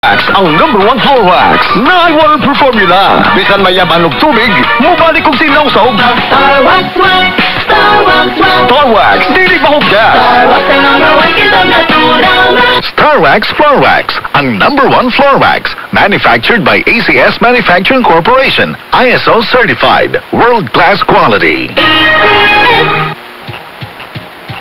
Wax, ang number one floor wax. Na waterproof formula. Bisan mayaman og tubig, mubalik og sinawsaw. Star Wax Wax, Star Wax Wax. Star Wax, dili mahugdas. Star Wax ang number one kitang natural. Star Wax Floor Wax, ang number one floor wax. Manufactured by ACS Manufacturing Corporation. ISO certified. World-class quality.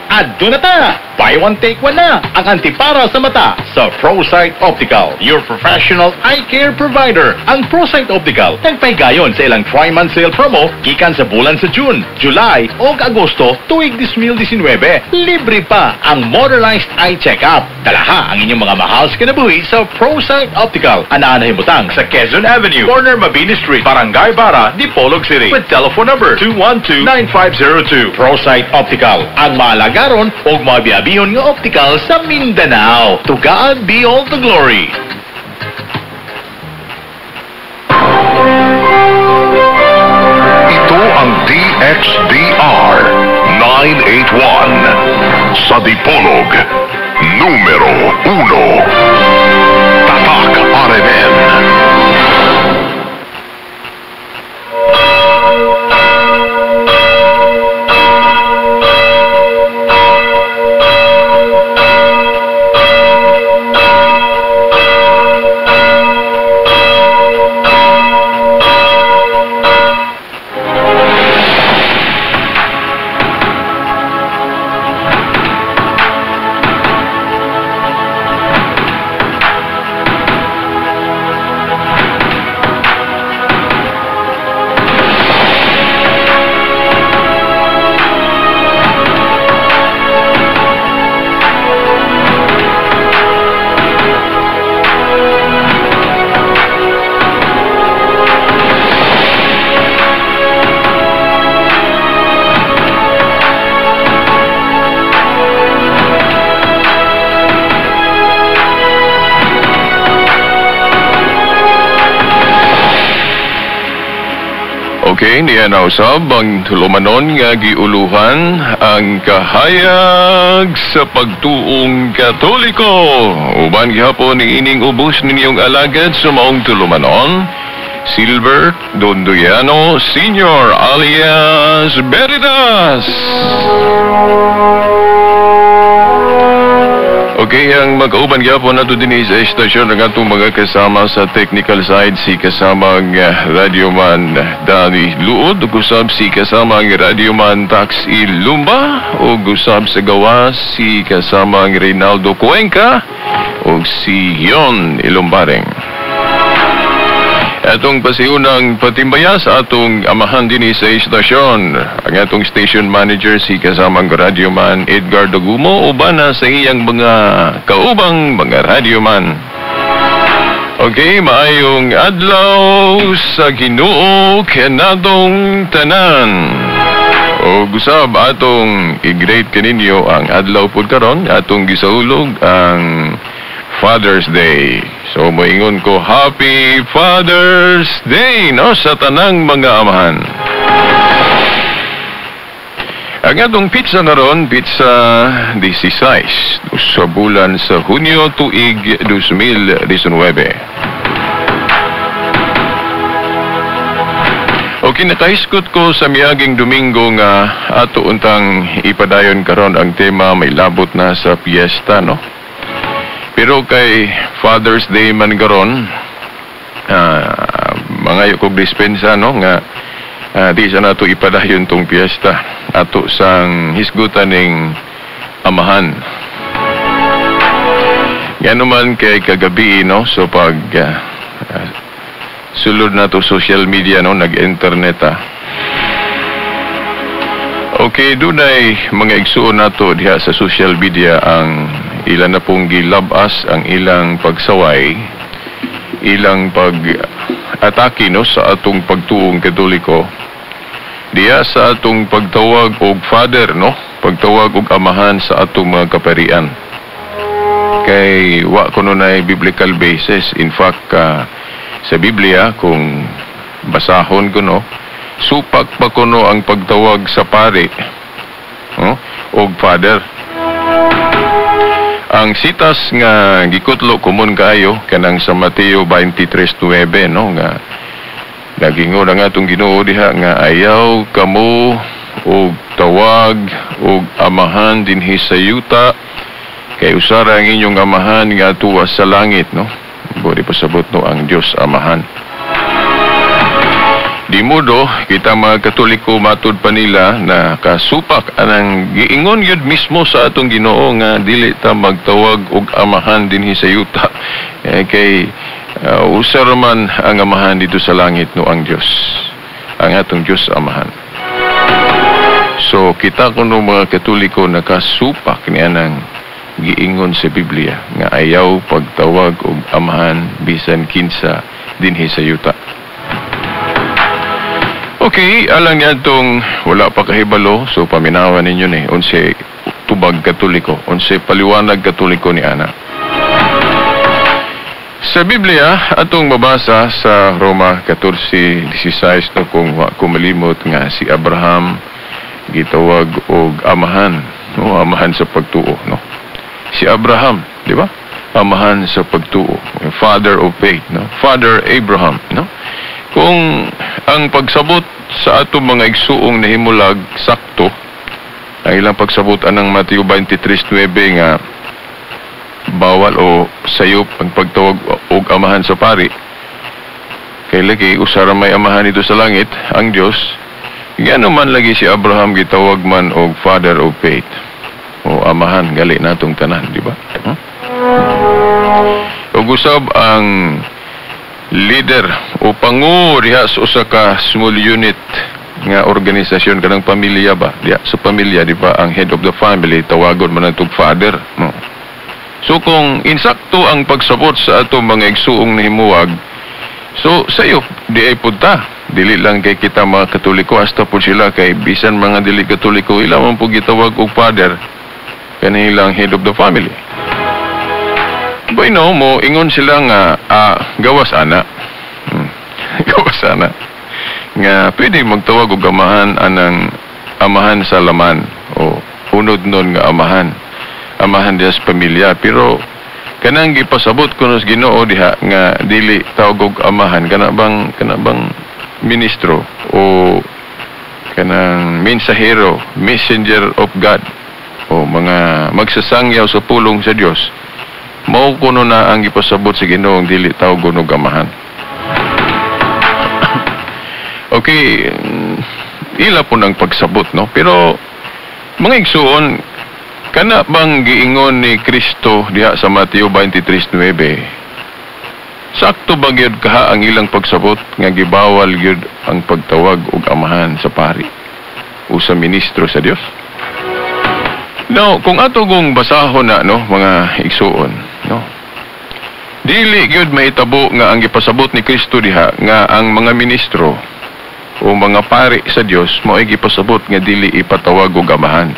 Adto na ta! Buy one, take one na! Ang antipara sa mata sa ProSight Optical, your professional eye care provider. Ang ProSight Optical nagpaygayon sa ilang tri-month sale promo gikan sa bulan sa June, July o Agosto tuig 2019. Libre pa ang motorized eye check-up. Dalaha ang inyong mga mahal sa kinabuhi sa ProSight Optical. Anaan na himutang sa Quezon Avenue, corner Mabini Street, Barangay Bara, Dipolog City. With telephone number 212-9502. ProSight Optical, ang maalagaron og mabiabihon nga optical sa Mindanao. To God be all the glory. Ito ang DXDR 981 sa Dipolog, numero 1. Tatak RMN. Okay, niya na usab ang tulumanon nga giuluhan ang kahayag sa pagtuong Katoliko. Uban gihapon ni ining ubos ninyong alagad sa maong tulumanon, Silver Dondoyano Senior alias Veritas. Okay, ang magkauban gyapon nato dinhi sa estasyon ang atong mga kasama sa technical side, si kasamang radyoman Danny Luod, ug usab si kasamang radyoman Tax Ilumba, ug usab sa gawas si kasamang Reynaldo Cuenca ug si Yon Ilumbareng. Atong pasiunang patimbaya sa atong amahan dinhi sa estasyon, ang atong station manager si kasamang radyoman Edgar Dagumo, uban na sa iyang mga kaubang mga radyoman. Okay, maayong adlaw sa Ginoo kanatong tanan. O gusab atong i-greet kaninyo ang adlaw pud karon, atong gisaulog ang Father's Day. So moingon ko Happy Father's Day no sa tanang mga amahan. Ang atong pizza na ron, pizza 16 sa bulan sa Hunyo tuig 2019. Okay, nakahiskot ko sa miaging Domingo nga ato untang ipadayon karon ang tema may labot na sa piyesta no. Pero kay Father's Day man karon, mangayo kog dispensa no nga di sa nato ipadayon tong piyesta ato sang hisgutan ning amahan. Ngano man kay kagabi no, so pag sulod nato social media no, nag-internet ah. Okay, dunay mga igsuon nato diha sa social media ang ilan na pong gilabas ang ilang pagsaway, ilang pag-atake no sa atong pagtuong Katoliko. Diha sa atong pagtawag og father no, pagtawag og amahan sa atong mga kaparian. Kay wa kuno nay biblical basis. In fact, sa Biblia kung basahon kuno, supak pa kuno ang pagtawag sa pare, no, og father. Ang sitas nga gikutlo komon kaayo kanang sa Mateo 23:9, no, nga nagingon ang atong Ginoo diha nga ayaw kamo og tawag og amahan dinhi sa yuta kay usara ang inyong amahan nga tuwa sa langit, no. Bori pasabot, no, ang Dios Amahan. Di modo, kita mga Katoliko matud pa nila na kasupak anang giingon yun mismo sa atong Ginoo nga dili ta magtawag og amahan dinhi sa yuta. Eh, kay usa ra man ang amahan dito sa langit, no, ang Dios. Ang atong Dios Amahan. So kita kuno mga Katoliko nakasupak niya ng giingon sa Biblia nga ayaw pagtawag og amahan bisan kinsa dinhi sa yuta. Okay, alang niadtong wala pa kahibalo, so paminawan ninyo ni unsay tubag Katoliko, unsay paliwanag Katoliko ni ana. Sa Biblia, atong mabasa sa Roma 14:16, no, kung wa ko malimot, nga si Abraham gitawag og amahan, no, amahan sa pagtuo, no. Si Abraham, di ba? Amahan sa pagtuo, father of faith, no? Father Abraham, no? Kung ang pagsabot sa atong mga igsuong nahimulag sakto, ang ilang pagsabot anang Mateo 23:9 nga bawal o sayop ang pagtawag og amahan sa pari, kay lagi usara may amahan dito sa langit, ang Dios. Ngano man lagi si Abraham gitawag man og father of faith o amahan gali natong tanan, di ba? Hmm? Ug usab ang leader o pangu diha sa usa ka small unit nga organisasyon, kanang pamilya ba, diha sa pamilya, di ba, ang head of the family tawagon man natog father, no? So kung insakto ang pagsabot sa atong mga igsuong nahimuwag, so sayo di ay punta dili lang kay kita mga Katoliko, hasta po sila, kay bisan mga dili Katoliko ila man po gitawag og father kanilang head of the family. Bueno, mo ingon sila nga gawas ana. Gawas ana. Nga pwede magtawag og amahan anang amahan sa laman o unod nun nga amahan. Amahan diha sa pamilya, pero kanang gipasabot kuno sa Ginoo diha nga dili tawag og amahan kana bang ministro o kanang mensahero, messenger of God o mga magsasangyaw sa pulong sa Dios, mao kuno na ang gipasabot sa Ginoo dili tawag og amahan. Okay, ila po ng pagsabot, no? Pero mga igsuon, kana bang giingon ni Kristo diha sa Mateo 23:9? Sakto ba gyud kaha ang ilang pagsabot nga gibawal gyud ang pagtawag og amahan sa pari o sa ministro sa Dios? Now, kung ato kong basahon na, no, mga igsuon, no, dili gyud mahitabo nga ang gipasabot ni Kristo diha nga ang mga ministro o mga pari sa Dios mao'y gipasabot nga dili ipatawag og amahan.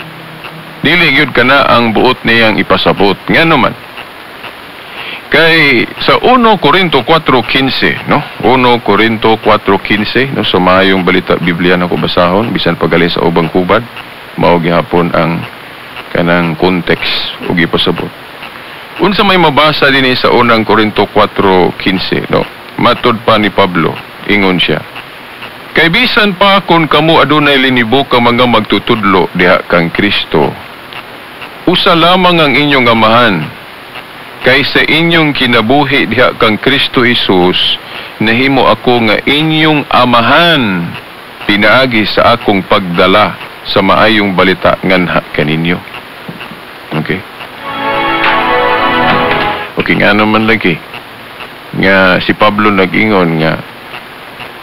Dili gyud kana ang buot niyang ipasabot. Ngano man? Kay sa 1 Corinto 4:15, no? 1 Corinto 4:15, no, sa maayong balita Biblia na ko basahon bisan pagali sa ubang hubad, mao gihapon ang kanang context ug ipasabot. Unsa may mabasa dinhi sa unang Korinto 4:15, no? Matud pa ni Pablo, ingon siya: "Kay bisan pa kung kamo adunay linibo ka mga magtutudlo diha kang Kristo, usa lamang ang inyong amahan, kay sa inyong kinabuhi diha kang Kristo Hesus nahimo ako nga inyong amahan pinaagi sa akong pagdala sa maayong balita nganha kaninyo." Okay. Okay, nga naman lagi nga si Pablo nag-ingon nga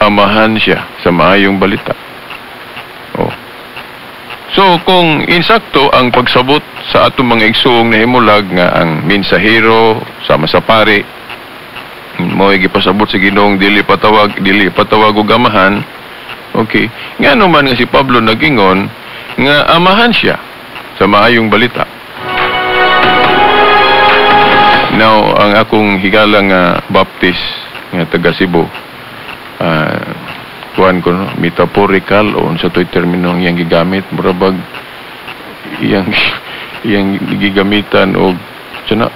amahan siya sa maayong balita. Oh. So kung insakto ang pagsabot sa atong mga igsuong nahimulag nga ang mensahero sama sa pari mo'y gipasabot sa Ginoong dili patawag og amahan, okay, ngano man nga si Pablo nag-ingon nga amahan siya sa maayong balita? Now, ang akong higala nga Baptist nga taga Cebu, kuan ko, no, metaphorical o unsa to'y termino ang iyang gigamit, murabag iyang iyang gigamitan og Sana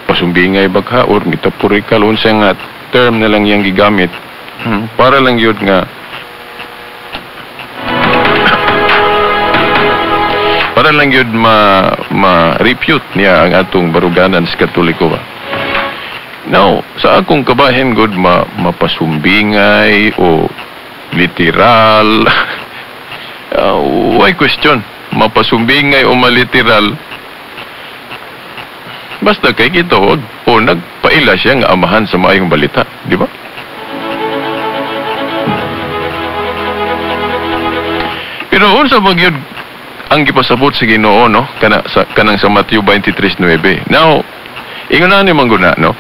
pasumbingay bagha or metaphorical, unsa nga term na lang iyang gigamit, para lang yun nga para lang yun ma-refute niya ang atong baruganan sa Katoliko ba. Now, sa akong kabahin god mapasumbingay o literal, why question? Mapasumbingay o maliteral, basta kay gitawag o nagpaila siya nga amahan sa maayong balita, di ba? Pero unsa ba gyud ang gipasabot sa Ginoo, no? Kana sa kanang sa Matthew 23:9. Now, ingon ani man guna, no?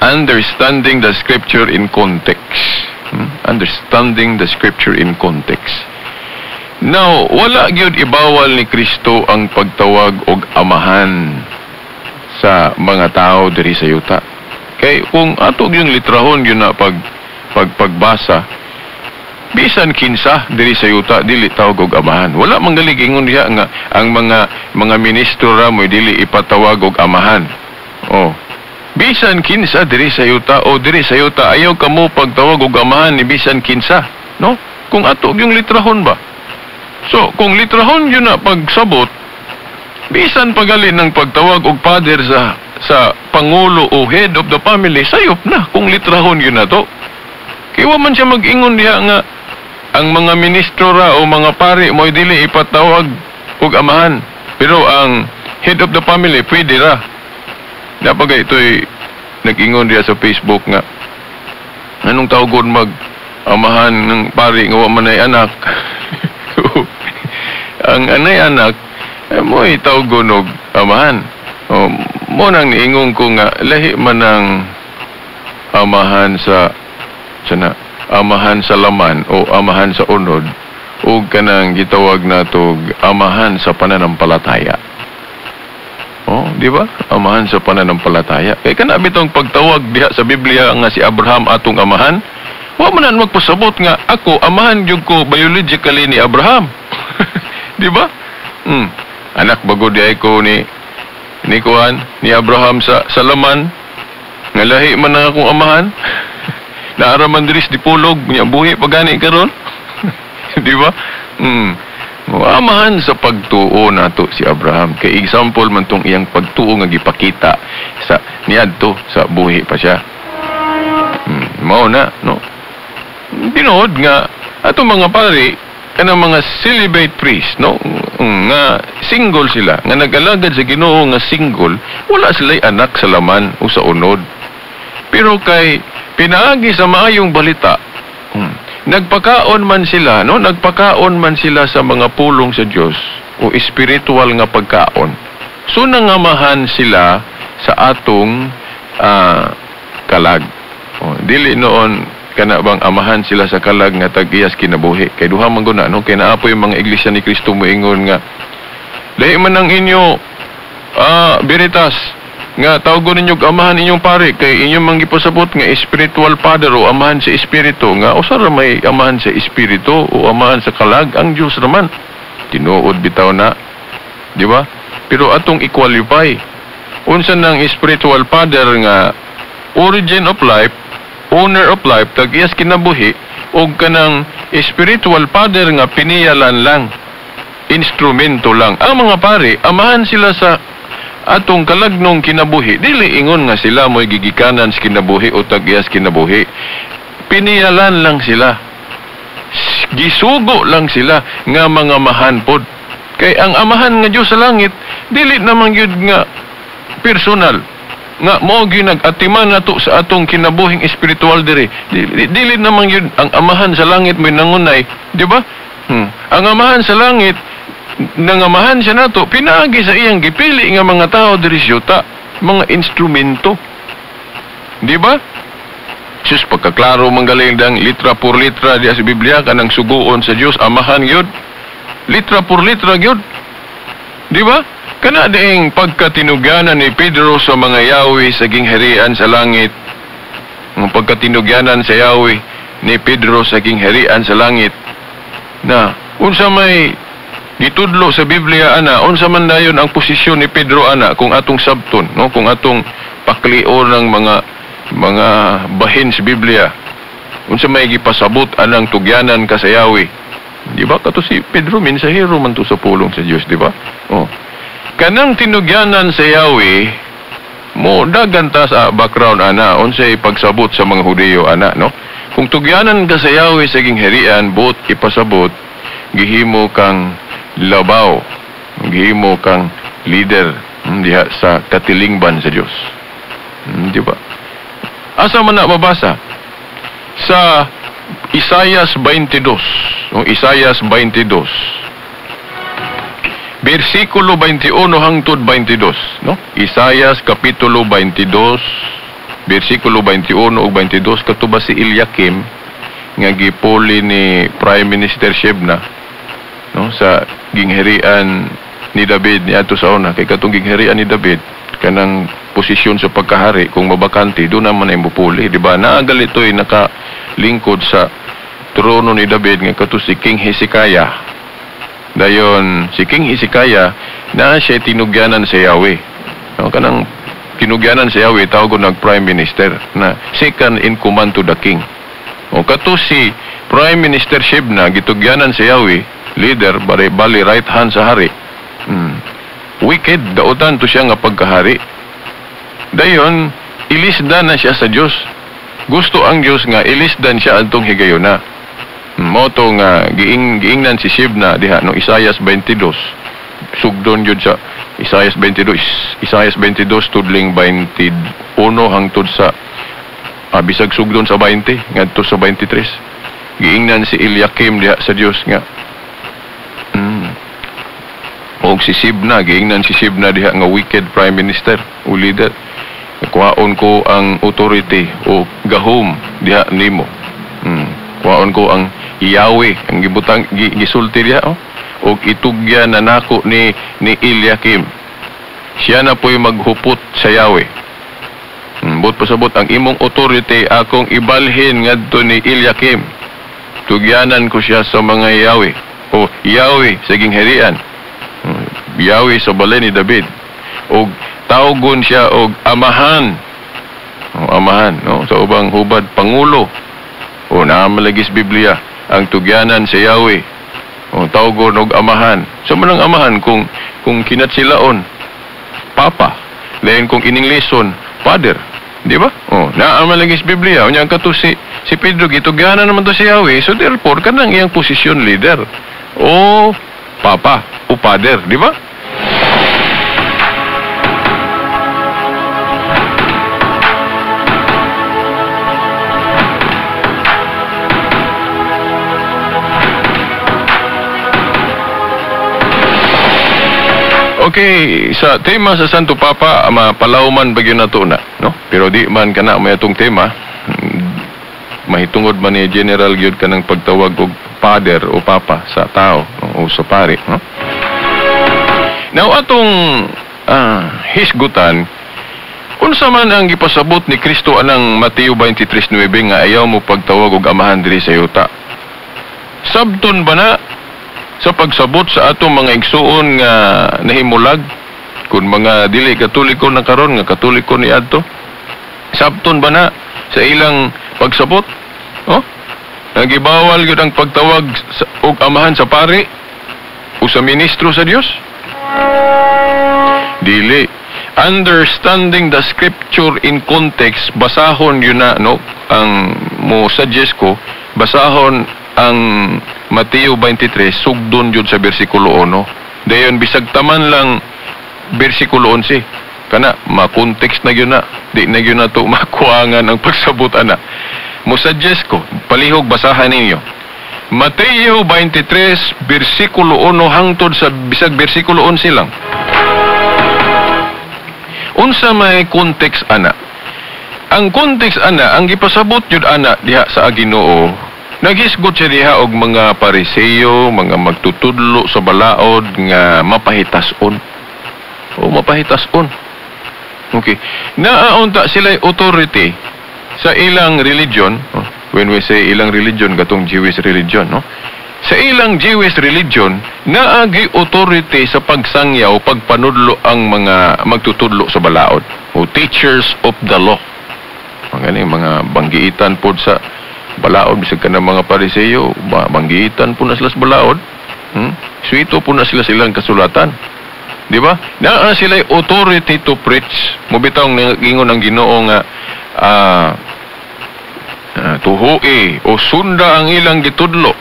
Understanding the scripture in context. Understanding the scripture in context. Now, wala gyud ibawal ni Kristo ang pagtawag og amahan sa mga tao diri sa yuta. Kay kung ato gyud litrahon gyud na pagbasa, bisan kinsa diri sa yuta dili tawag og amahan. Wala man gali ingon diha nga ang mga ministro ra mo'y dili ipatawag og amahan. Oh. Bisan kinsa diri sa yuta o diri sa yuta ayaw kamo pagtawag og amahan ni bisan kinsa, no? Kung ato yung litrahon ba. So, kung litrahon yun na pagsabot, bisan pagali ng pagtawag og father sa pangulo o head of the family, sayop na kung litrahon yun na to. Kaya wa man siya mag-ingon diha nga ang mga ministro ra o mga pari mo'y dili ipatawag og amahan. Pero ang head of the family pwede ra. Napagay ito'y nag-ingon diha sa Facebook nga anong tawgon mag amahan ng pari nga wa man ay anak. Ang anay anak mo'y tawgon og amahan. O, mo nang niingon ko nga lahi man ang amahan sa sana amahan sa laman o amahan sa unod o kanang gitawag natog amahan sa pananampalataya. Oh, di ba? Amahan sa pananampalataya. Kay kana bitong pagtawag diha sa Biblia nga si Abraham atong amahan, wa man nan magpasabot nga ako amahan gyud ko biologically ni Abraham. Di ba? Anak bagod diay ko ni kuan ni Abraham sa laman nga lahi man ang akong amahan. Naara man diri sa dipulog nya buhi pa gani karon. Di ba? Amahan sa pagtuo nato si Abraham. Kay example man tong iyang pagtuo nga gipakita sa niadto sa buhi pa siya. Mao na, no? Tinuod nga atong mga pari kanang mga celibate priest, no? Nga single sila, nga nag-alagad sa Ginoo nga single, wala sila'y anak sa laman o sa unod. Pero kay pinaagi sa maayong balita, nagpakaon man sila, no? Nagpakaon man sila sa mga pulong sa Dios o espiritual nga pagkaon. So nangamahan sila sa atong kalag. O, dili noon kana bang amahan sila sa kalag nga tag-iyas kinabuhi. Kay duha man guna, no? Kay naa po yung mga iglesia ni Kristo moingon nga lahi man ang inyo Veritas nga tawgon ninyo amahan inyong pare kay inyong manggipasabot nga spiritual father o amahan sa espiritu nga usa ra may amahan sa espiritu o amahan sa kalag ang Dios raman. Tinuod bitaw na, di ba? Pero atong i-qualify unsa nang spiritual father nga origin of life, owner of life, tag-iyas kinabuhi, og kanang spiritual father nga piniyalan lang, instrumento lang. Ang mga pare, amahan sila sa atong kalagnong kinabuhi. Dili ingon nga sila mo'y gigikanan sa kinabuhi o tag-iyas kinabuhi. Piniyalan lang sila. Gisugo lang sila nga mga mahan pod. Kay ang amahan nga Dios sa langit, dili namang yun nga personal. Nga mao gyud nag-atiman nato sa atong kinabuhing espiritual diri. Dili namang yun ang amahan sa langit mo'y nangunay, di ba? Ang amahan sa langit nangamahan siya nato pinaagi sa iyang gipili nga mga tao diri sa yuta, mga instrumento. Di ba? Sus, pagkaklaro manggaling dang litra por litra diha sa Biblia kanang suguon sa Dios amahan gyud. Litra por litra gyud. Di ba? Kana diing pagkatinugyanan ni Pedro sa mga yawi sa gingharian sa langit. Ang pagkatinugyanan sa yawi ni Pedro sa gingharian sa langit na unsa may Gitudlo sa Biblia ana unsa man dayon ang posisyon ni Pedro ana kung atong sabton, no, kung atong paklion ng mga bahin sa Biblia. Unsa may gipasabot anang tugyanan ka sa Yahweh? Di ba kato si Pedro mensahero man to sa pulong sa Dios, di ba? Oh. Kanang tinugyanan sa Yahweh mo dagan ta sa background ana unsay pagsabot sa mga Hudiyo ana, no? Kung tugyanan ka sa Yahweh sa gingharian, buot ipasabot gihimo kang labaw, gihimo kang leader diha sa katilingban sa Dios. Di ba? Asa man na mabasa? Sa Isayas 22, no, Isayas 22. Bersikulo 21 hangtod 22, no? Isayas kapitulo 22, bersikulo 21 ug 22 kato ba si Eliakim nga gipuli ni Prime Minister Shebna, no, sa gingharian ni David niadto sa una, kay katong gingharian ni David kanang posisyon sa pagkahari kung mabakante do naman ay mupuli, di ba? Naagalitoy nakalingkod sa trono ni David nga kato si King Hezekiah. Dayon si King Hezekiah na siya tinugyanan sa Yahweh, no, kanang tinugyanan sa Yahweh tawag nag Prime Minister na second in command to the king. O kato si Prime Minister Shebna gitugyanan sa Yahweh, leader, bali right hand sa hari. Wicked, dautan to siya nga pagkahari. Dayon, ilisdan na siya sa Dios. Gusto ang Dios nga ilisdan siya adtong higayona. Moto nga giingnan si Shebna diha no Isayas 22. Sugdon gyud sa Isayas 22, Isayas 22 tudling 21 hangtod sa bisag sugdon sa 20 ngadto sa 23. Giingnan si Eliakim diha sa Dios nga og si Shebna, giingnan si Shebna diha nga wicked prime minister o leader. Kuhaon ko ang authority o gahom diha nimo. Kuhaon ko ang Yahweh ang gibutang gisulti diha, oh. Og itugyan na nako ni Eliakim. Siya na po'y maghupot sa Yahweh. But pasabot ang imong authority akong ibalhin ngadto ni Eliakim. Tugyanan ko siya sa mga Yahweh o Yahweh sa gingharian. Yahweh sa balay ni David. Og tawgon siya og amahan. O, amahan, no? Sa ubang hubad pangulo. O naamalagis Biblia ang tugyanan sa Yahweh. O tawgon og amahan. Sa manang amahan kung kinatsilaon papa, lain kung iningleson father, di ba? O naamalagis Biblia. Unya kato si Pedro gitugyanan naman to si Yahweh. So therefore kanang iyang posisyon leader o papa o father, di ba? Okay, sa tema sa Santo Papa, mapalawman ba yun na to na, no? Pero di man kana may atong tema, mahitungod man ni general gyud kanang pagtawag og father o papa sa tao, no? O sa pari, no? Now atong hisgutan, unsa man ang gipasabot ni Kristo anang Mateo 23:9 nga ayaw mo pagtawag og amahan diri sa yuta? Sabton ba na sa pagsabot sa atong mga igsuon nga nahimulag, kung mga dili katoliko na karon nga katoliko ni adto, sabton ba na sa ilang pagsabot? Oh, nagibawal gyud ang pagtawag og amahan sa pari o sa ministro sa Dios? Dili. Understanding the scripture in context, basahon yun na, no? Ang mo suggest ko, basahon ang Mateo 23, sugdon yun sa bersikulo 1. Dayon bisag taman lang bersikulo 11. Kana ma-context na yun na. Di na yun na to makuangan ang pagsabot ana. Mo suggest ko, palihog basahan ninyo. Mateo 23, bersikulo 1 hangtod sa bisag bersikulo 11 lang. Unsa may context ana? Ang context ana, ang gipasabot yun ana diha sa Ginoo. Naghisgot siya diha og mga Pariseo, mga magtutudlo sa balaod nga mapahitason. O mapahitason. Okay. Naaunta sila authority sa ilang religion. When we say ilang religion, katong Jewish religion, no? Sa ilang Jewish religion, naagi authority sa pagsangyaw, pagpanudlo ang mga magtutudlo sa balaod o teachers of the law. Mga gani, mga banggiitan pod sa balaod, bisag ka mga Pariseo, banggiitan po na sila sa balaod. Swito po na sila silang kasulatan. Di ba? Naa sila authority to preach. Mubitaw ngingon ang Ginoo nga tuhui o sunda ang ilang gitudlo.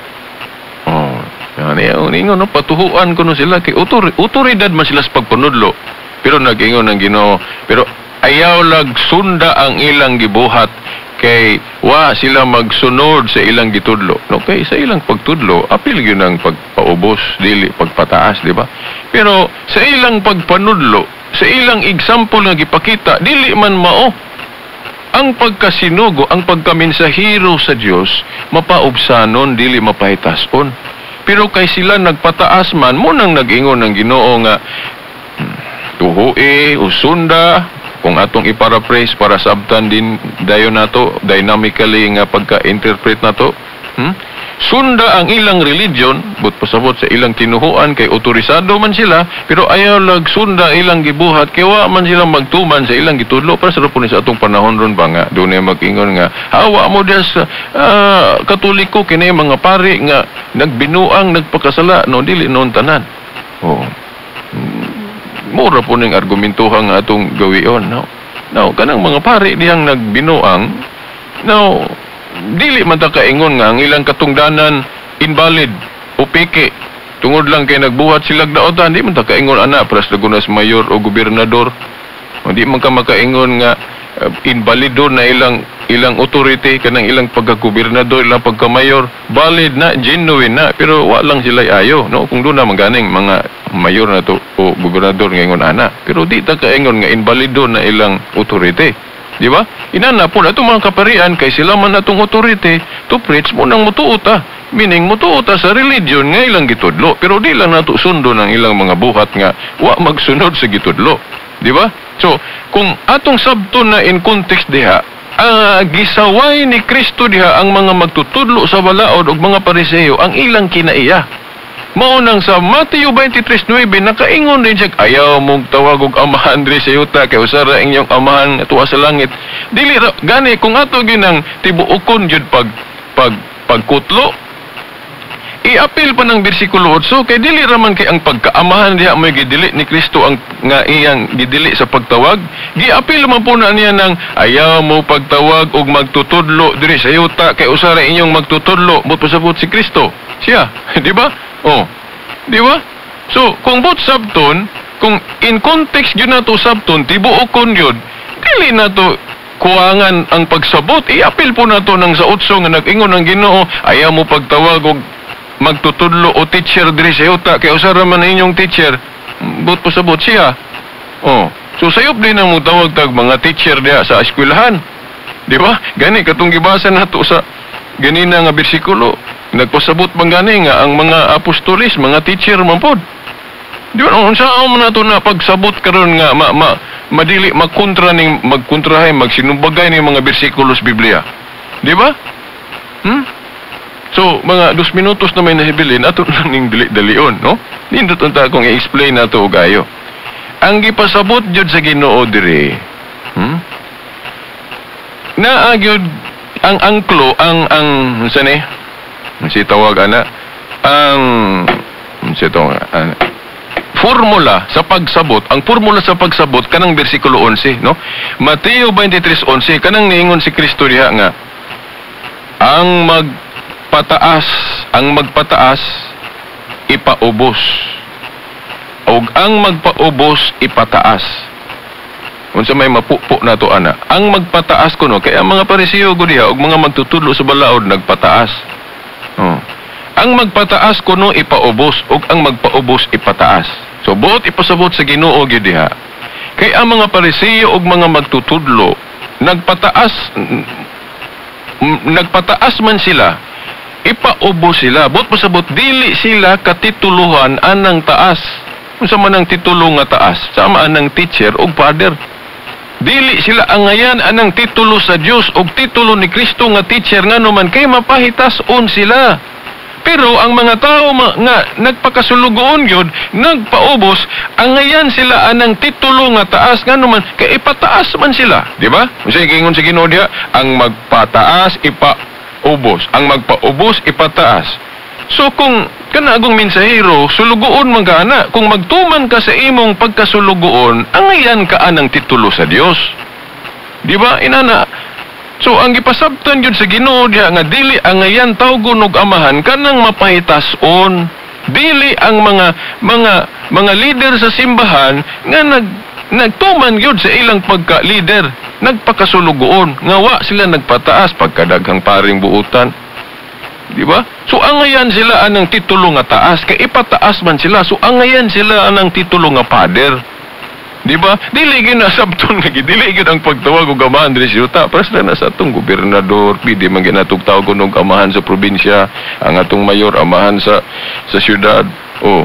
Oh, yan ingon no, patuhuan kuno sila kay otoridad man sila sa pagpanudlo. Pero nag-ingon ang Ginoo, pero ayaw lag sunda ang ilang gibuhat kay wa sila magsunod sa ilang gitudlo. No, kay sa ilang pagtudlo, apil gyud ang pagpaubos, dili pagpataas, di ba? Pero sa ilang pagpanudlo, sa ilang example nga gipakita, dili man mao. Ang pagkasinugo, ang pagkaminsahiro sa Dios, mapaubsanon, dili mapahitason. Pero kay sila nagpataas man, mo nang nag-ingon ang Ginoo nga tuhui, usunda, kung atong iparaphrase para sabtan din dayon nato dynamically nga pagka-interpret nato, Sunda ang ilang religion, but pasabot sa ilang tinuhuan kay otorisado man sila, pero ayaw lag sunda ilang gibuhat kay wa man sila magtuman sa ilang gitudlo. Para sa ni sa atong panahon ron ba nga dunay mag-ingon nga hawa mo diya sa Katoliko kini mga pari nga nagbinuang nagpakasala, no, dili noon tanan. Oh. Mura po ning argumentuhan nga atong gawion, no. Now, kanang mga pari dihang nagbinuang, no, dili man ta kaingon nga ang ilang katungdanan invalid o peke tungod lang kay nagbuhat sila daotan. Di man ta kaingon ana pras Lagunas mayor o gobernador. O di man ka makaingon nga invalido na ilang ilang authority, kanang ilang pagka-gobernador, ilang pagka-mayor, valid na, genuine na, pero wa lang sila ayo, no, kung doon na maganing mga mayor na to o gobernador ngayon ana, pero di ta kaingon nga invalido na ilang authority. Di ba? Inana po na itong mga kaparian kay sila man atong authority to preach mo nang mutuo ta. Meaning mutuo ta sa religion nga ilang gitudlo, pero di lang nato sundo ng ilang mga buhat nga wa magsunod sa gitudlo. Di ba? So, kung atong sabton na in context diha, gisaway ni Kristo diha ang mga magtutudlo sa balaod ug mga Pariseo ang ilang kinaiya. Mao nang sa Mateo 23:9 nakaingon din siya, ayaw mong tawag og amahan diri sa yuta kay usa ra inyong amahan nga tuwa sa langit. Dili ra gani kung ato ginang tibuokon jud pag pag pagkutlo. Iapil pa ng bersikulo 8 kay dili ra man kay ang pagkaamahan diha may gidili ni Kristo ang nga iyang gidili sa pagtawag. Giapil man po na niya ng ayaw mo pagtawag og magtutudlo diri sa yuta kay usa ra inyong magtutudlo, but pasabot si Kristo. Siya, di ba? Oh. Di ba? So, kung bot sabton, kung in context yun na to sabton, tibuokon yun, dili na to kuwangan ang pagsabot. Iapil po na to ng sa 8 nga nag-ingon ang Ginoo, ayaw mo pagtawag og magtutudlo o teacher diri sa yuta kay usa ra man inyong teacher, but pasabot siya. Oh. So sayop din ang mutawag tag mga teacher diha sa eskwelahan. Di ba? Gani katong gibasa nato sa ganina nga bersikulo, nagpasabot man gani nga ang mga apostolis, mga teacher man pod. Di ba, unsa man nato na pagsabot karon nga madili magkontra ning magkontrahay, magsinumbagay ning mga bersikulo sa Biblia. Di ba? So, mga 2 minutos na may nahibilin, ato lang ning dali-dalion, no? Nindot unta akong i-explain nato og ayo. Ang gipasabot jud sa Ginoo diri, naa gyud ang angklo, ang unsa ni? Si tawag ana, ang si tawag ana, formula sa pagsabot, ang formula sa pagsabot kanang bersikulo 11, no? Mateo 23:11 kanang niingon si Kristo diha nga ang magpataas ipaubos, ug ang magpaubos ipataas. Unsa may mapupo nato ana? Ang magpataas kuno kay ang mga Pariseo gud diha ug mga magtutudlo sa balaod nagpataas. Oh. Ang magpataas kuno ipaubos ug ang magpaubos ipataas. So buot ipasabot sa Ginoo gyud diha. Kay ang mga Pariseo ug mga magtutudlo nagpataas, nagpataas man sila, ipaubos sila. Buot pasabot dili sila katituluhan anang taas. Unsa man ang titulo nga taas? Sama anang teacher ug father. Dili sila angayan anang titulo sa Dios og titulo ni Kristo nga teacher, ngano man kay mapahitason sila. Pero ang mga tao nga nagpakasulugoon gyud, nagpaubos, angayan sila anang titulo nga taas, ngano man kay ipataas man sila, di ba? Unsay giingon sa Ginoo diha? Ang magpataas ipaubos, ang magpaubos ipataas. So kung kanagong mensahero, sulugoon man ka ana, kung magtuman ka sa imong pagkasulugoon, angayan ka anang titulo sa Dios. Di ba? Inana. So ang gipasabtan gyud sa Ginoo diha nga dili angayan tawgon og amahan kanang mapahitason. Dili ang mga leader sa simbahan nga nagtuman gyud sa ilang pagka-leader, nagpakasulugoon, nga wa sila nagpataas pagkadaghang paring buutan. Di ba? So angayan sila anang titulo nga taas kay ipataas man sila. So angayan sila anang titulo nga father. Di ba? Dili gyud nasabton lagi, dili gyud ang pagtawag og amahan diri sa yuta. Para sila na sa atong gobernador, pwede man gyud natong tawgon og amahan sa probinsya, ang atong mayor amahan sa syudad. Oh.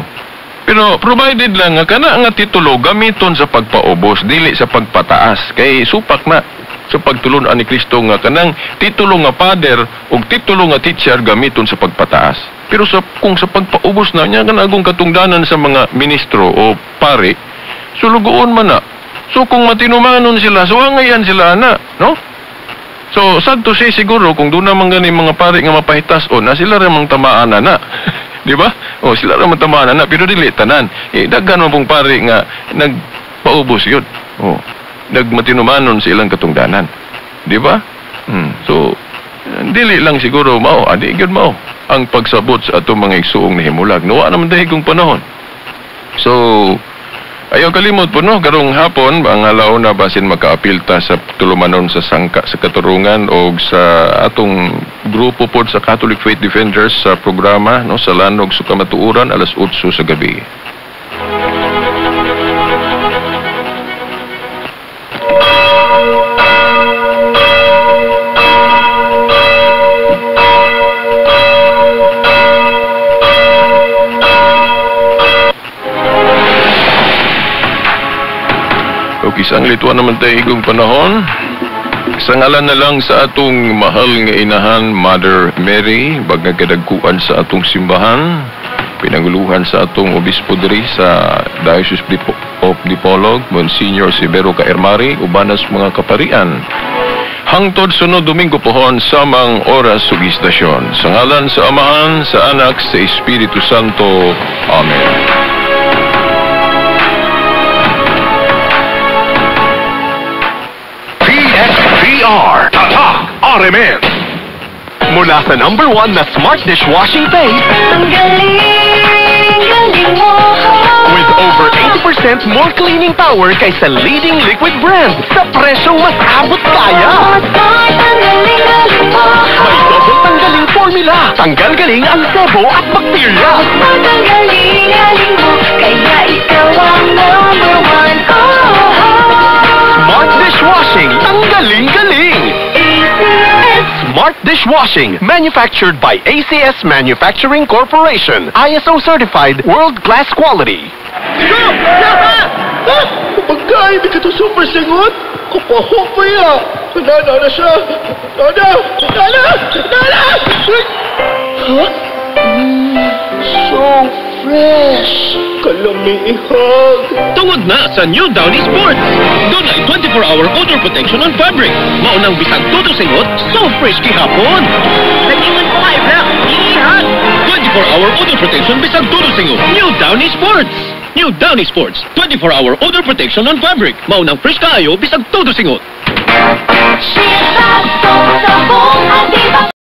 Pero provided lang nga kana nga titulo gamiton sa pagpaubos, dili sa pagpataas, kay supak na sa pagtulon-an ni Kristo nga kanang titulo nga father ug titulo nga teacher gamiton sa pagpataas. Pero sa kung sa pagpaubos na niya kanagong katungdanan sa mga ministro o pare, sulugoon man na. So kung matinumanon sila, so angayan sila na, no? So sad to say siguro kung doon naman gani mga pare nga mapahitas-on, na sila ra mang tamaan na. Di ba? O sila ra mang tamaan na, pero dili tanan. Eh daghan man pong pare nga nagpaubos yun. O nagmatinumanon sa ilang katungdanan. Di ba? So dili lang siguro mao, adi gyud mao ang pagsabot sa atong mga igsuong nahimulag. Nawa naman dahil kung panahon. So ayaw kalimot po, no? Karong hapon, ang alauna basin makaapil ta sa tulumanon sa sangka sa katurungan o sa atong grupo po sa Catholic Faith Defenders sa programa, no, sa Lanog sa Kamatuoran, alas 8 sa gabi. Okay, sa ang naman tayo igong panahon. Sa ngalan na lang sa atong mahal nga inahan, Mother Mary, bagnagadagkuan sa atong simbahan, pinanguluhan sa atong obispo diri sa Diocese of Dipolog, Monsignor Severo Caermari, ubanas mga kaparian. Hangtod sunod Domingo pohon, samang oras ug istasyon. Sa ngalan sa Amahan, sa Anak, sa Espiritu Santo. Amen. PSVR Tatak RMN. Mula sa number 1 na smart dishwashing paste, Ang galing, galing mo. With over 80% more cleaning power kaysa leading liquid brand sa presyong mas abot kaya. Smart, ang galing, galing mo. May double tanggaling formula. Tanggal galing ang sebo at bakterya. Smart, ang galing, galing mo. Kaya ikaw ang number 1 ko. Smart dishwashing, tanggaling-galing. ACS. Smart dishwashing, manufactured by ACS Manufacturing Corporation. ISO certified, world-class quality. Pagkain, di ka to super singot. Kupaho pa ya. Nana na siya. Nana! Nana! Nana! Huh? So fresh. Kalamiihag. Tungod na sa new Downy Sports. Dunay 24-hour odor protection on fabric. Maunang bisag todo singot, so fresh gihapon. Nag-ingon ko nga, Black. Iihag. 24-hour odor protection bisag todo singot. New Downy Sports. New Downy Sports. 24-hour odor protection on fabric. Maunang fresh kaayo bisag todo singot. She's a